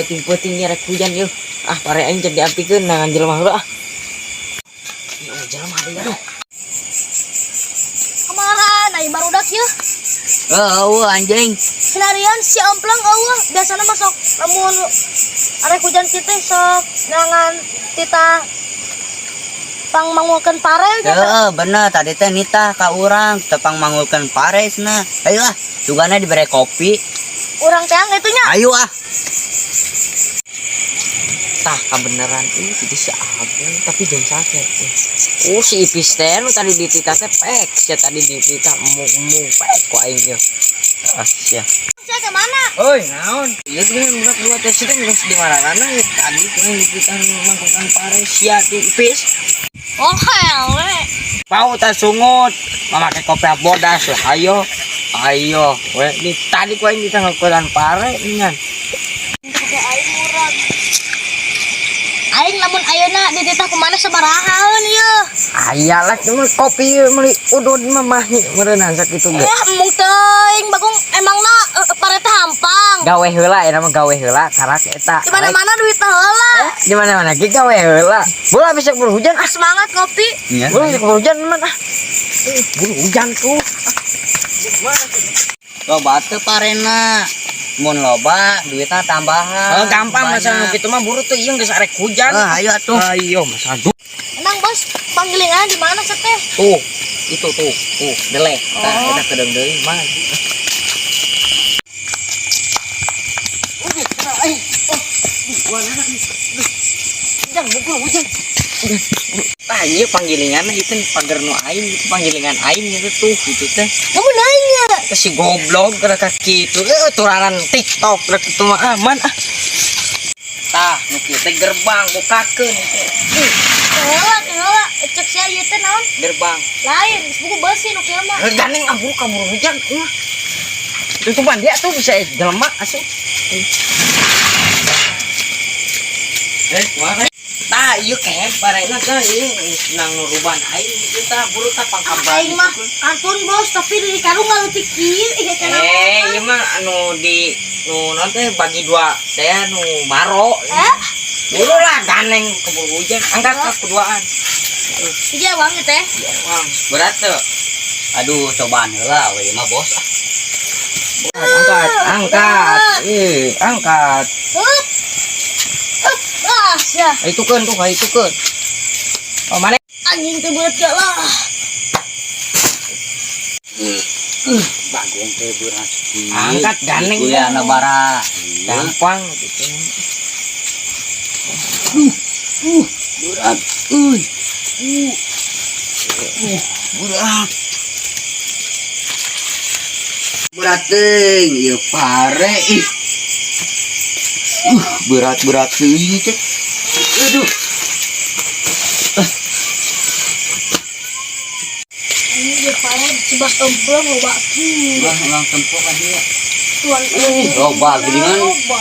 Peuting-peuting nya rek hujan yeuh. Ah, pare aing jadi diampikeun nangan jelema heula ah. Ieu jelema deui aduh. Kemarin aing barudak yeuh. Oh, anjing. Senarian si Ompleng eueuh, biasana mah sok lamun arek hujan kitu sok neangan titah pang mangulkeun pare nya teh. Heeh, bener tadi teh nitah ka urang teu pang mangulkeun pare cenah. Ayo ah, sugana dibere kopi. Urang teang itu nya. Ayo ah. Tah, kabeneran ih itu si Agung tapi jeung sakit. Oh, si Ipis teh nu tadi dititah teh pek, sia tadi dititah emung-emung pek ku aing yeuh. Ah, sia. Sia ke mana? Oi, naon? Ieu teh budak dua teh sih geus di mana-mana ya. Tadi tuh dititah mangkukan pare sia di Ipis. Oh, hele. Pau teh sungut, mamakai kopi bodas lah. Ayo. Ayo, we di tadi ku aing dititah ngangkutan pare ningan. Pakai aing murag. Aing lamun ayeuna dititah kumaha sabarahaeun ieu? Ayalah cuma kopi meuli udud mah mahi meureunnan sakitu ge. Eh, embung teuing Bagong, emangna pare teh hampang. Gawe heula eta mah, gawe heula karak eta. Di mana-mana duit teh heula. Di mana-mana ge gawe heula. Bola bisa keburu hujan ah. Ah, semangat ngopi. Iya. Bola bisa keburu hujan man ah. Buru hujan tuh. Loba teu parena. Mun loba duitna tambahan. Oh, gampang masalah nu Banyak. kitu mah, buru tuh ieu geus arek hujan. Eh, ayo atuh. Ayo masalah duit. Emang bos panggilingan di mana sih teh? Tuh, itu tuh, tuh, deleh. Tah, Oh. eta kedeung deui mah. Hujan, mukul hujan. Tah, ieu panggilingan itu pagar nu aing itu panggilingan aing itu tuh gitu teh. Kamu nanya. Teh si goblok geura ka kitu. Eh, turaran TikTok geura kitu mah aman ah. Tah, nu kieu teh gerbang bukakeun itu. Heula, heula, cek sia ieu teh naon? Gerbang. Lain, geus buku beusi nu kieu mah. Gandeng amburu kaburu hujan mah. Tutupan dia tuh bisa jelema asup. Eh, mana? Tah, ieu kep barena tah ieu nang nuruban aing gitu tah buru tah pangkabar. Aing mah kantun bos, tapi di karung ngaleutik kieu ih teh naon? Eh, ieu mah anu di nu naon teh bagi dua teh nu maro. Eh, Buru lah gandeng keburu hujan, angkat ke keduaan. Hiji ewang ieu teh. Wang, berat tuh. Aduh, cobaan heula we mah bos. Ah. Angkat, angkat. Ih, angkat. Hup. Hup. Ah, sia. Itu kan tuh, itu kan. Oh, mana? Anjing teh berat gak lah. Bagong teh berat. Angkat gandeng. Kuliah na bara. Gampang gitu. Berat. Euy. Berat. Berat teuing ieu pare ih. Berat-berat teuing teh. Aduh. Ini dia pare cibas empleng loba kieu. Ulah ulang tempo ka dieu. Tuan Loba geuningan. Loba.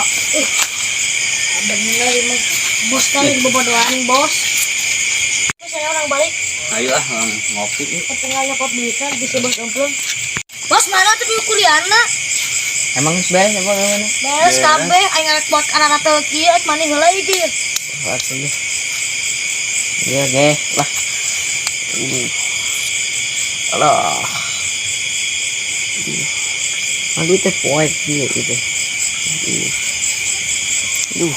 Bener emang bos kali bobodohan bos. Terus saya orang balik Ayo ah ngopi yuk. Ketinggalan nyokot duitnya bisa bos empleng. Bos mana tuh di kuliahna? Emang geus beres apa gimana? Beres kabeh aing arek buat anak teu kieu ek maneh heula ieu ge. Atuh. Iya ge lah. Alah. Aduh teh poek kieu gitu. Aduh.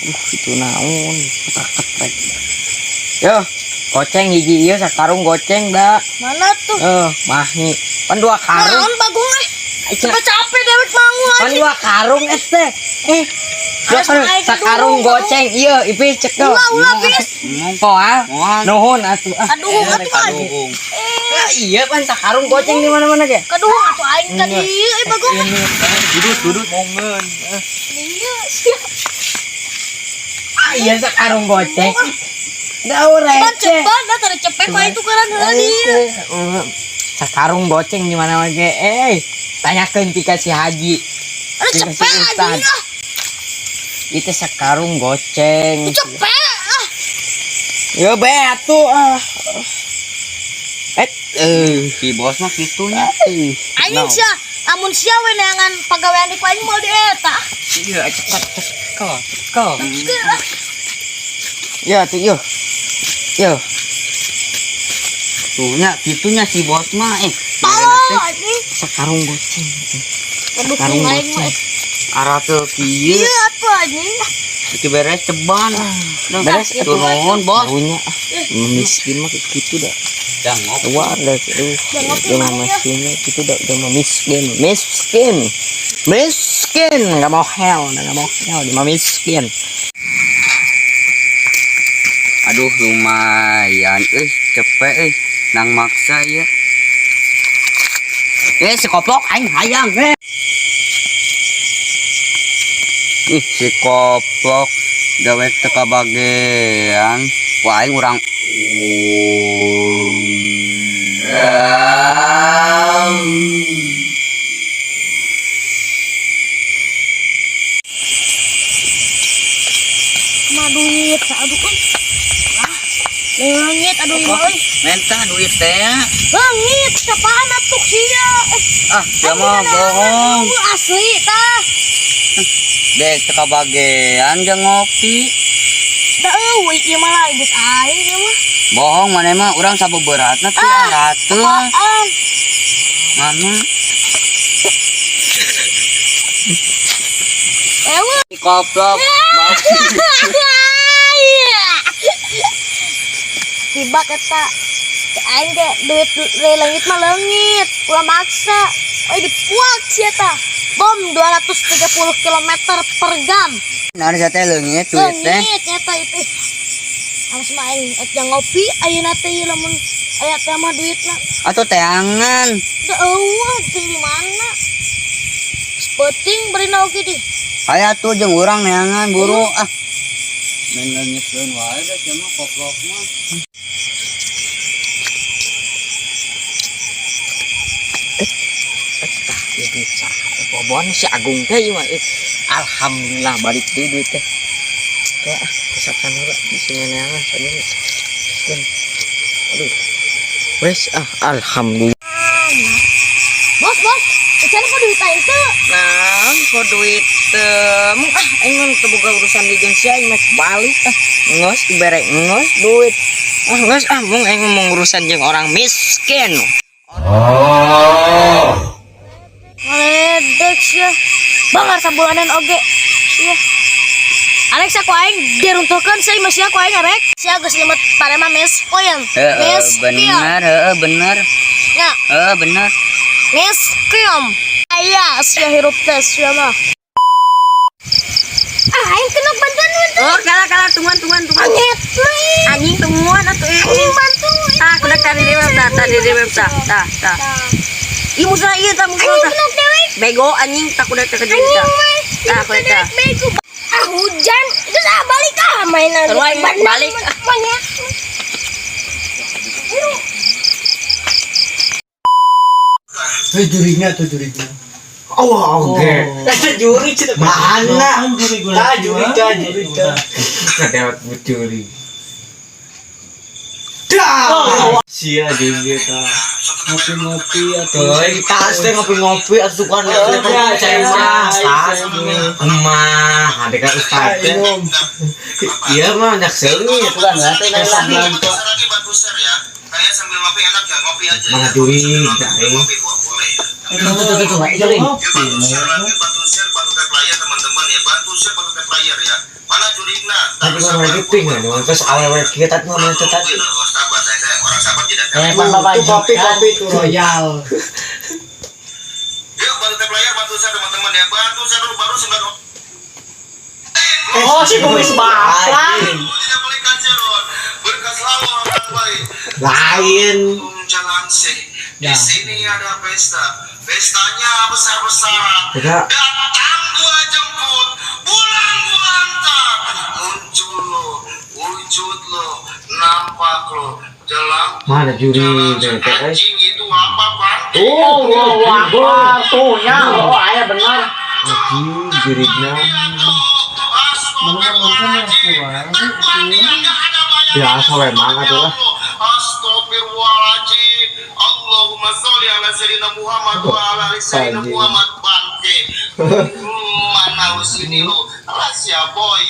Aduh itu naon ketrek-ketrek. Yo, goceng hiji ieu sakarung goceng da. Mana tuh? Eh, mahi. Pan dua karung. Naon Bagong eh? Capek-capek dewek mangu Pan anjing. dua karung es teh. Eh, dua Harus karung, naik sakarung dulu. Goceng ieu ipis cekel. Ulah ulah pis. Poal. Moal. Nuhun atuh. Ah. Kaduhung atuh anjing. Kaduhung. Eh, Ah, iya pan sakarung goceng di mana-mana ge. Kaduhung atuh aing ka dieu eh Bagong. Ini Duduk duduk. mongen. Iya sia. Ah, iya sakarung goceng. Da Pan receh. cepat dah tadi cepet mah itu karan heula dieu. Sakarung goceng di mana ge. Eh, tanyakeun tika si Haji. Ada Tika si cepet Ustad. anjing ah. Itu sakarung goceng. Cepet ah. Ya be atuh ah. Eh, eh. Si bos mah kitunya. Eh. Anjing sia. Amun sia we neangan pagawean di ku aing moal di eta. Iya, cepat cekel, cekel. Geus ah. Ya, tuh yo. Yo. Tuh nya kitunya si bos mah eh. Tolong anjing. Sakarung goceng. Aduh, Sakarung aing mah. goceng. Arah teu kieu. Iya atuh anjing. Iki beres ceban. Beres atuh nuhun bos. Karunya ah. Miskin mah kayak gitu dah. Jangan ngopi. Keluar dah aduh. Jangan ngopi, Jangan mana ya? miskinnya gitu dah, jangan miskin. Miskin. Miskin, enggak mau hell, enggak mau hell, dia mah miskin. Aduh lumayan euy, cepet euy. Nang maksa ieu. Eh si koplok aing hayang eh. Ih si koplok gawe teu kabagean. Wah aing urang. Mah duit aduh euy. Ah, leungit aduh ieu euy. Menta duit teh. Leungit sapaan atuh sia. Eh, Ah, sia aing mah dina bohong. neangan, asli tah. Dek teu kabagean jeung ngopi. Da euy ieu mah lain duit aing ieu mah. Bohong maneh mah urang sabeberatna teh Ah, ratu. Apaan? Mana? Ewe. Koplok. Tiba eta aing ge duit leungit mah leungit, ulah maksa. Oi dipuak sia tah. Bom 230 km per jam. Nah, saya teh leungit duit teh. Leungit nyata itu. Harus mah aing ek jang ngopi ayeuna teh ieu lamun aya teh mah duitna. Atau teangan. Da eueuh jeung di mana? Penting berina oge deh. Aya tuh jeung urang neangan buru ah. Main leungitkeun wae da sia mah koplok mah. Tah, ieu duit saha? Bobon si Agung teh ieu mah. Eh, alhamdulillah balik deui duit teh. Teh ah, kesakan heula di sini neangan soalnya. Miskin. Aduh. Wes ah, alhamdulillah. Bos, bos, cari kok duit aing teu? Nah, kok duit teu ah aing mah teu boga urusan di jeung sia aing mah balik ah. Ngos dibere ngos duit. Ah ngos ah mung aing mah mau urusan jeung orang miskin. Ngeledek sia. Bangar sabulanan oge. Sia. Arek sia ku aing diruntuhkeun sia mah sia ku aing arek. Sia geus limut parema miskin. Heeh, Miskin. bener, heeh bener. Nya, Heeh bener. miskin. Aya sia hirup teh sia mah. Ah, aing kena bantuan bantuan. Oh, kalah kalah tungguan tungguan tungguan. Anyet mah. Anjing tungguan atuh Anjing ini. bantuin. Tah, kuda tadi dewe tah, tadi dewe tah, tah, tah. Ih musuh ieu tah musuh Anjing tah. kena dewek. Bego anjing tak kuda teh Anjing tah. mah. Tah, kuda tah. Bego. Ah, hujan. Itu ah balik ah mainan. Terus aing balik. Monyet. Eh jurinya tuh jurinya. Oh, oke. Juri cenah. Mana? Ta juri ta juri ta. Kadewat bujuri. Dah. Sia jeung ta. Ngopi-ngopi atau Teuing tas teh ngopi-ngopi atuh kan ya, cai mah tas. Emah, ada ka ustad teh. Iya mah nyak seungit. Bukan lah teh Lagi bantu share ya. Kayaknya sambil ngopi enak ya, ngopi aja. Mana ya. juri, Sambil cai. ngopi, wah, boleh ya. Tuh tuh tuh tuh itu ring. Yuk, bantu share lagi, bantu share, bantu tap layar teman-teman ya. Bantu share, bantu tap layar ya. Mana jurigna? Tadi mah lagi ping kan, terus awewe kieu tadi mah teh tadi. Oh, sabar, saya orang sabar tidak Eh, tuh kopi kopi tuh royal. Yuk, bantu tap layar, bantu share teman-teman ya. Bantu share dulu baru 9. Oh, si kumis bakar. Tidak boleh kanceron. Berkah selalu orang baik. Lain. Jalan sih. Di Ya. sini ada pesta. Pestanya besar-besaran. Enggak. Datang gua jemput, pulang gua antar. Muncul lo, wujud lo, nampak lo. Jalan Mana juri jalan teh teh? anjing itu apa bang? Oh, Wah, wah, tuh nya, oh aya bener. Anjing jurigna. Biasa we mah atuh lah. Astagfirullahaladzim. Allahumma Allahumma sholli ala sayyidina Muhammad wa ala ali sayyidina Muhammad bangke. Mana lu sini lu? Rahasia boy.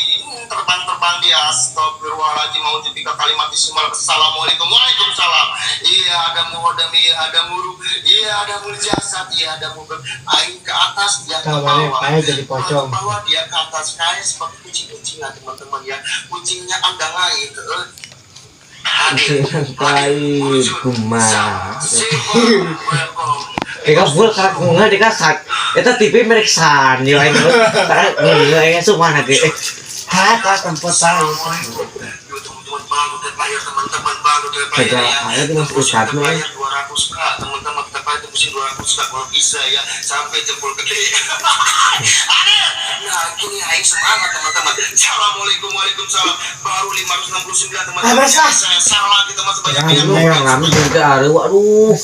Terbang-terbang dia. Astagfirullahaladzim. Audzubillah kalimat ismal. Assalamualaikum. Waalaikumsalam. Iya ada muhodam, iya ada muru, iya ada muljasad, iya ada mubel. Aing ke atas, dia ke Kawannya bawah. payah jadi pocong. Ke bawah, dia ke atas. Kayak seperti kucing-kucingan teman-teman ya. Kucingnya anda lain. Hadir, Lain, wujud, kumaha. siapa, welcome. Deka bul karak ngeunah deka sak. Eta TV merek Sanyo aing. Karak ngeunah aing asup mana ge. Hah, tas tempat tahu. Assalamualaikum. Yo, teman-teman baru terbayar, teman-teman baru terbayar Beda ya. aja dengan Tembusin Ustadz mah, terbayar 200K, teman-teman terbayar tembusin 200K kalau bisa ya, sampai jempol gede. Ada. Nah, gini aing semangat teman-teman. Assalamualaikum, waalaikumsalam. Baru 569 teman-teman. Ah, basah. Saya salah kita masih banyak Aduh, orang rame juga aduh aduh.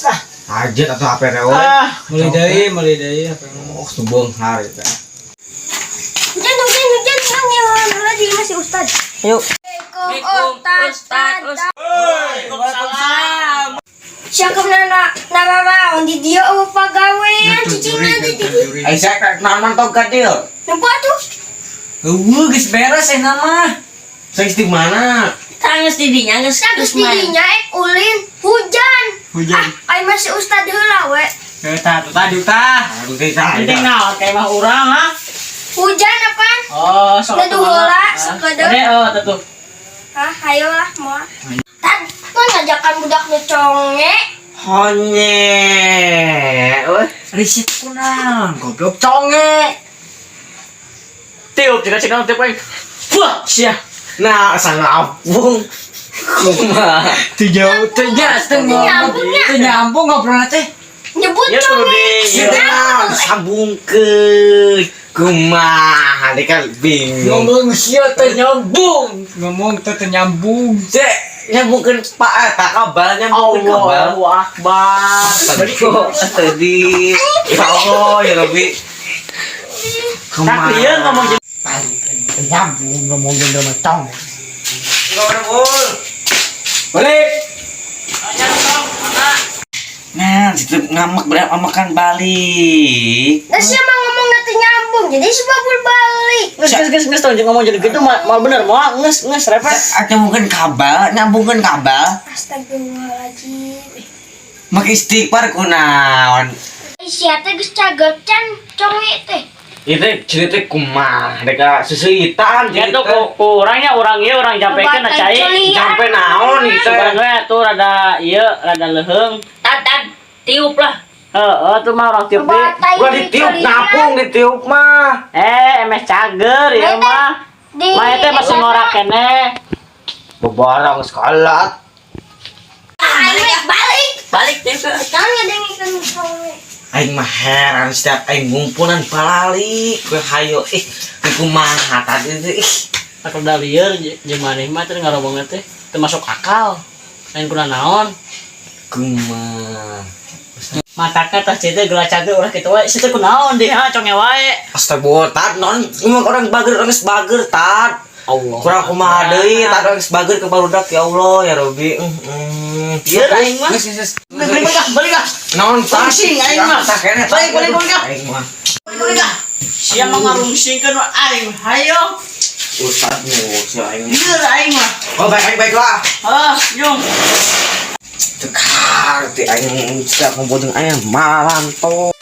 Hajat atau apa rewe. Ah, mulai dari apa? Oh, subeunghar eta. Hujan, hujan, hujan. Nang yang lagi masih Ustad. Yuk. Assalamualaikum Ustad. Waalaikumsalam. Siapa na nararaon di dia oh pagawean cicingan di dia. Aisyah kayak naon mantog ka dieu? Nampak tuh? Eueuh geus beres eh nama. Saya di mana? Tangis di dinya geus Geus di dinya ek ulin hujan. Hujan. Ah, ai masih Ustad heula we. Eh, tah, tuh tadi tah. Aduh, teh salah. Penting naon kayak mah urang ha? Hujan apaan? Oh, sok Neduh heula sakedeung. Eh, oh, tuh. Hah, hayo lah moal. Tad, kok ngajakan budak nu conge? Honye. Weh. Riset kunaon goblok conge. Tiup juga cek tiup aing. Wah, sia. Nah, sangapung. Kumaha? Teu jauh, teu nya, teu Nyambung nya. Teu nyambung ngobrolna teh. Nyebut Ya kudu conge. di Nah, sambungkeun. Kumaha deka bingung. Ngomong sia teu nyambung. Ngomong teu teu nyambung. Cek, nyambungkeun Pak eta kabal nyambungkeun kabal. Allahu Akbar. Tadi tadi. Ya Allah, ya Rabbi. Tak lieur ngomong jeung Nyambung ngomong jeung drama conge. Balik. Nah, situ ngamek berapa makan balik. Nah, siapa ngomong nanti nyambung, jadi si babul balik. Geus geus geus geus tong ngomong jadi gitu mah mal bener moal geus geus refresh. Ada mungkin kabal, nyambungkeun kabal. Astagfirullahaladzim. Make istighfar kunaon. Sia teh geus cager can conge teh. Itu cerita kumaha deka seseuitan Ya tuh ku urangnya urang ieu urang jampekeun na cai. Jampe naon itu. Sugan we tuh rada ieu rada leuheung. Tad tad tiup lah. Heeh tuh mah urang tiup deui. Gua ditiup ngapung ditiup mah. Eh, MS cager ya mah. Di Mah teh masih ngorak keneh. Bebarang sekolah. Balik, balik. Balik deh. Kan ngadengikeun conge. Aing mah heran setiap aing ngumpulan balalik gue hayo ih kumaha tadi teh ih. Aku udah lieur jeung maneh mah teh ngarobongna teh teu masuk akal. Lain kuna naon. Kumaha. Mataka tah teh geula cager ulah kitu wae. Situ kunaon deh ha conge wae. Astagfirullah, tad non ngomong orang bager orang geus bager tad. Allah. Kurang kumaha deui tad orang geus bager ke barudak ya Allah ya Rabbi. Ieu aing mah. Geus geus. Balik ah, balik ah. Naon tad? Pusing aing mah. Tah kene. Balik, balik, balik, ah. Aing mah. Balik ah. Sia mah ngarungsingkeun aing. Hayo. Ustad nu si aing. Lieur aing mah. Oh baik aing baik lah. Ah, nyung. Tekar ti aing setiap ngumpul jeung aing malam to.